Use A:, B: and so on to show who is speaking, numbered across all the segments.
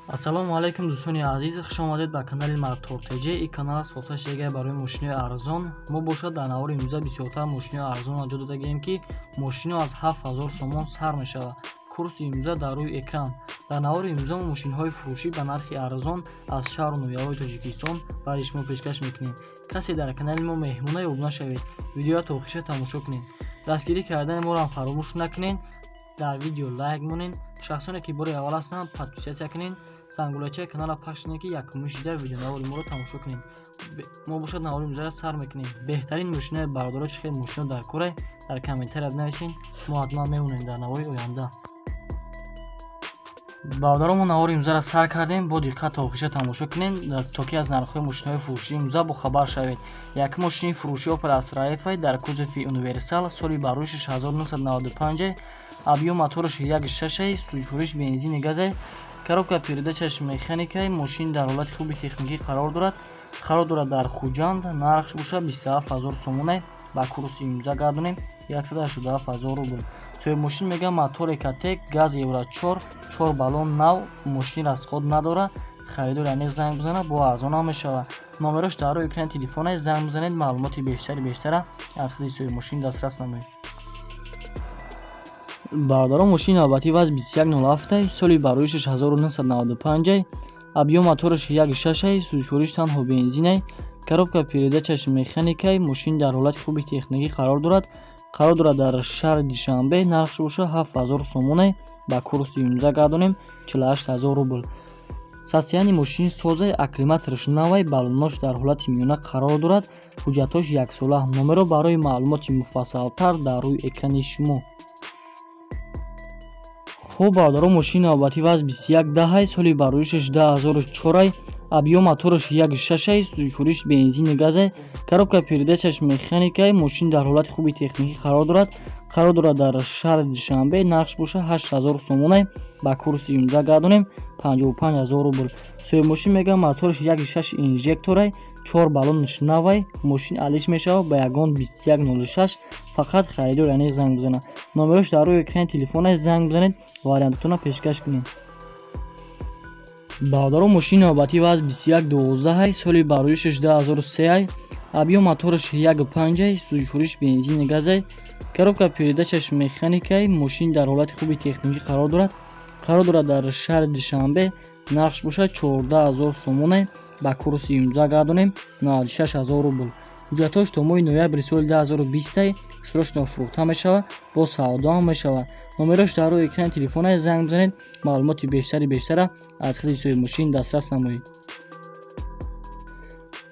A: Ассалому алайкум, дӯстони азиз, хуш омадед ба канали Мотор ТЖ. Ин канал сохта шудагай барои мошинои арзон. Мо бошад дар навори имрӯза бисёртар мошинои арзон анҷом додагием, ки мошино аз 7000 сомон сар мешавад. Курси имрӯза дар рӯи экран. Дар навори имрӯза мо мошинҳои фурӯшӣ ба нархи арзон аз шаҳру ноҳияҳои Тоҷикистон барои шумо пешкаш мекунем. Касе дар канали мо меҳмона ё обуна шавед, видеоро то охириша тамошо кунед. Дастгирӣ кардани моро ҳам фаромӯш накунед. Дар видео лайк монед. Шахсоне ки бори аввал ҳастанд, подписаться кунед. Зангулачаи каналро пахш кунед, ки якумин шида видеонавори моро тамошо кунед. Мо бошад навори имрӯзаро сар мекунем. Беҳтарин мошинаи бародаро, чӣ хел мошино дар корай, дар комментария бинависед, мо ҳатман мемонем дар навори оянда. Бародаро, мо навори имрӯзаро сар кардем. Бо диққат то охириша тамошо кунед, то ки аз нархҳои мошинаҳои фурӯшии имрӯза бохабар шавед. Якум мошини фурӯшӣ Opel Astra F дар кузови универсал, соли бароишаш 1995, объём мотораш 1.6, сӯзишвориш бензини газе, коробка передачаш механикай. Мошин дар ҳолати хуби техникӣ қарор дорад. Қарор дорад дар Хуҷанд. Нархш бошад 27 000 сомонай. Ба курси имрӯза гардонем, 187 000 рубл. Соҳиби мошин мегӯяд, мотор Ecotec, газ, Евро 4, чор баллон нав, мошин расход надорад. Харидор аниқ занг бизанад, бо арзонам мешавад. Номерош дар рӯи экрани телефонай, занг бизанед, маълумоти бештари бештара аз худи соҳиби мошин дастрас намоед. Бародарон, мошини навбатӣ ВАЗ 2107, соли бароишаш 1995, объём мотораш 1.6, сӯзишвориш танҳо бензинай, коробка передачаш механикай. Мошин дар ҳолати хуби техникӣ қарор дорад. Қарор дорад дар шаҳри Душанбе. Нархш бошад 7000 сомонай. Ба курси имрӯза гардонем, 48 000 рубл. Состояние мошини созай, аккумулятораш навай, баллонош дар ҳолати миёна қарор дорад, ҳуҷҷатҳош яксола. Номеро барои маълумоти муфассалтар дар рӯи экрани шумо. Хуб, бародарон, мошини навбатӣ ВАЗ 2110, соли бароишаш 2004, объём мотораш 1.6, сӯзишвориш бензини газе, коробка передачаш механикай. Мошин дар ҳолати хуби техникӣ қарор дорад. Қарор дорад дар шаҳри Душанбе. Нархш бошад 8000 сомонай. Ба курси имрӯза гардонем, 55 000 рубл. Соҳиби мошин мегӯяд, мотораш 1.6 инжекторай, чор баллонаш навай, мошин алиш мешавад ба ягон 2106, фақат харидор аниқ занг бизанад. Номерош дар рӯи экрани телефонай, занг бизанед, вариантатонро пешкаш кунед. Бародарон, мошини навбатӣ ВАЗ 2112, соли бароишаш 2003, объём мотораш 1.5, сӯзишвориш бензини газай, коробка передачаш механикай. Мошин дар ҳолати хуби техникӣ қарор дорад. Қарор дорад дар шаҳри Душанбе. Нархш бошад 14 000 сомонай. Ба курси имрӯза гардонем, 96 000 рубл. Ҳуҷҷатҳош то моҳи ноябри соли 2020, срочно фурӯхта мешавад, бо савдоам мешавад. Номерош дар рӯи экрани телефонай, занг бизанед, маълумоти бештари бештара аз худи соҳиби мошин дастрас намоед.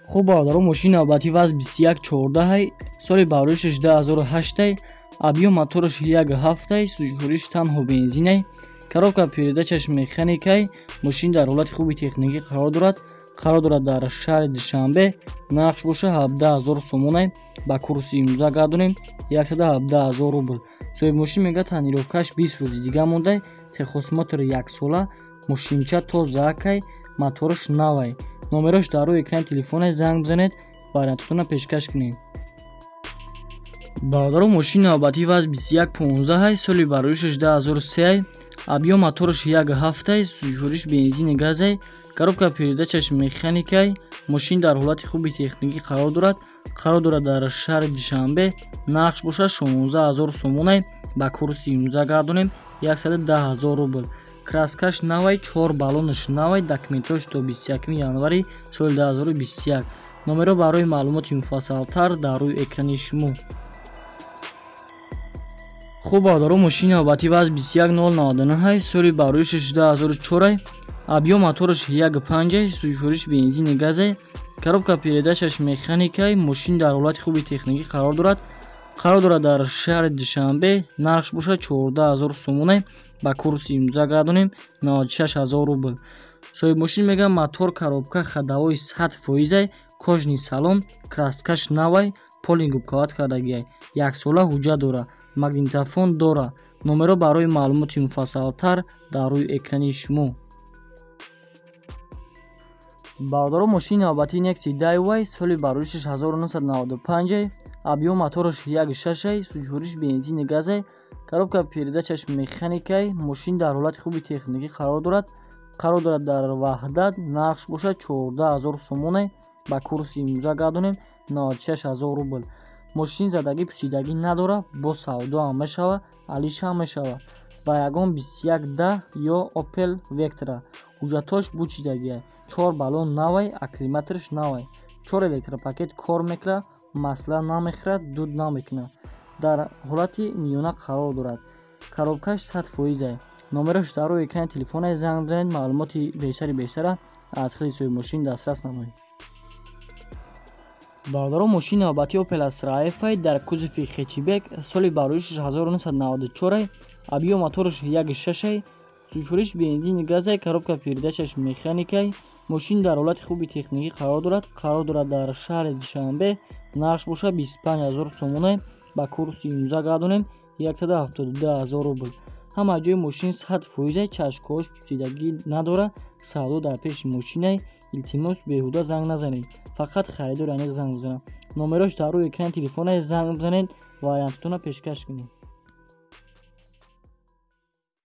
A: Хуб, бародарон, мошини навбатӣ ВАЗ 2114, соли бароишаш 2008, объём мотораш 1.7, сӯзишвориш танҳо бензинай, коробка передачаш механикай. Мошин дар ҳолати хуби техникӣ қарор дорад. Қарор дорад дар шаҳри Душанбе. Нархш бошад 17 000 сомонай. Ба курси имрӯза гардонем, 117 000 рубл. Соҳиби мошин мегӯяд, тонировкаш 20 рӯзи дига мондай, техосмотр яксола, мошинча тозаакай, мотораш навай. Номерош дар рӯи экрани телефонай, занг бизанед, вариантатонро пешкаш кунед. Бародарон, мошини навбатӣ ВАЗ 2115, соли бароишаш 2003, объём мотораш 1.7, сӯзишвориш бензини газай, коробка передачаш механикай. Мошин дар ҳолати хуби техникӣ қарор дорад. Қарор дорад дар шаҳри Душанбе. Нархш бошад 16 000 сомонай. Ба курси имрӯза гардонем, 110 000 рубл. Краскаш навай, чор баллонаш навай, документҳош то 21 январи соли 2021. Номеро барои маълумоти муфассалтар дар рӯи экрани шумо. Хуб, бародарон, мошини навбатӣ ВАЗ 21099, соли бароишаш 2004, объём мотораш 1.5, сӯзишвориш бензини газай, коробка передачаш механикай. Мошин дар ҳолати хуби техникӣ қарор дорад. Қарор дорад дар шаҳри Душанбе. Нархш бошад 14 000 сомонай. Ба курси имрӯза гардонем, 96 000 рубл. Соҳиби мошин мегӯяд, мотор, коробка ходовой 100 фоизай, кожаный салон, краскаш навай, полный губковать кардагиай, яксола ҳуҷҷат дорад, магнитофон дорад. Номеро барои маълумоти муфассалтар дар рӯи экрани шумо. Бародарон, мошини навбатии Nexia Daewoo, соли бароишаш 1995, объём мотораш 1.6, сӯзишвориш бензини газай, коробка передачаш механикай. Мошин дар ҳолати хуби техникӣ қарор дорад. Қарор дорад дар Ваҳдат, нархш бошад 14 000 сомоне, ба курси имрӯза гардонем 96 000 рубл. Мошин задагӣ пусидагӣ надорад, бо савдо ҳам мешавад, алишам мешавад. Ба ягон 2110 ё Opel Vectra. Ҳуҷҷатҳош бучидагия. Чор баллон навай, аккумуляторш навай. Чор электропакет кор мекунад, масла намехӯрад, дуд намекунад. Дар ҳолати миёна қарор дорад. Коробкаш 100%. Номерош дар рӯи экрани телефоне, занг бизанед, маълумоти бештари бештара аз худи соҳибмошин дастрас намоед. Бародарон, мошини навбатии Opel Astra F дар кузови хэтчбек, соли бароишаш 1994, объём мотораш 1,6, сӯзишвориш бензини газай, коробка передачаш механикай. Мошин дар ҳолати хуби техникӣ қарор дорад. Қарор дорад дар шаҳри Душанбе, нархш бошад 25 000 сомоне, ба курси имрӯза гардонем 172 000 рубл. Ҳама ҷои мошин 100%, чашкҳош пусидагӣ надорад, савдо дар пеши мошинай. Илтимос, беҳуда занг назанед, фақат харидори аниқ занг бизанад. Номерош дар рӯи экрани телефоне, занг бизанед, вариантотонро пешкаш кунед.